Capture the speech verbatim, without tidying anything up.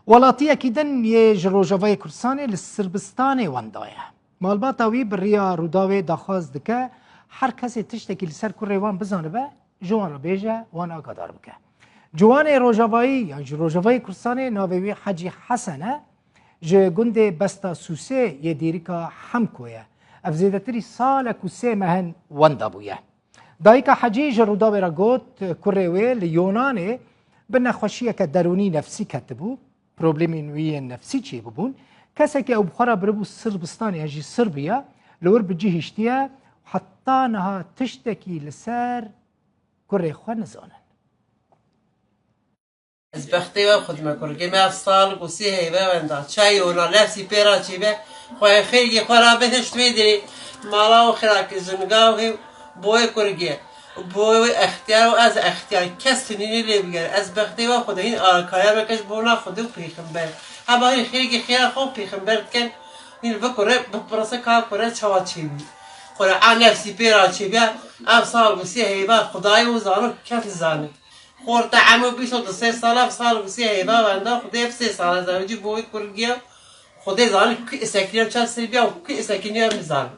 Welatiyekî din yê ji Rojavayê Kurdistanê li Sirbistanê wenda ye. Malbata wî bi riya Rûdawê daxwaz dike, her kesê tiştekî li ser kurê wan bizanibe, ji wan re bêje, wan agadar bike. Ciwanê Rojavayî yan ji Rojavayê Kurdistanê navê wî Hecî Hesen e, ji gundê Besta Sûsê yê dêrika Hemko ye. Ev zêdetirî salek û sê meh in wenda bûye. Dayika Hecî ji Rûdawê re got, kurê wê li Yonanê bi nexweşiyeke derûnî nefsî ketibû. Problemên wî yên nefsî çêbûbûn. Kesekî ew bi xwe re biribû Sirbistanê, yan jî Sirbiya, li wir bi cih hiştiye, heta niha tiştekî li ser kurê xwe nizanin. Ez bextê we xwe dime kurgê me ev sal û sê heyve wenda. Çay ona nefsî pê ra çêbe. Xwayê xêrgê xwe ra bihişt vê dirê. Mala û xira ki jinga û hê boyê kurgê. Boyê extiyar û ez extiyar. Kes tunînê lê bigere. Ez bextê we xwe de hîn alkaya me keş bona xwe de û pêxember. Heba hîn xêrgê xêra xwe û pêxember diken. Hîn bikure, bipirse ka kure çawa çêbî. Xwe ra a nefsî pê ra çêbe. Ev sal û sê heyva Xwedayê û zano kes nizane. Xorta emo bîst û du sê sala, sal û sê heyva wenda, Xwedê ev sê sala zewicî bo wê kurgiya. Xwedê zanî ku isekiniya çar sê biya û ku isekiniya em nizane.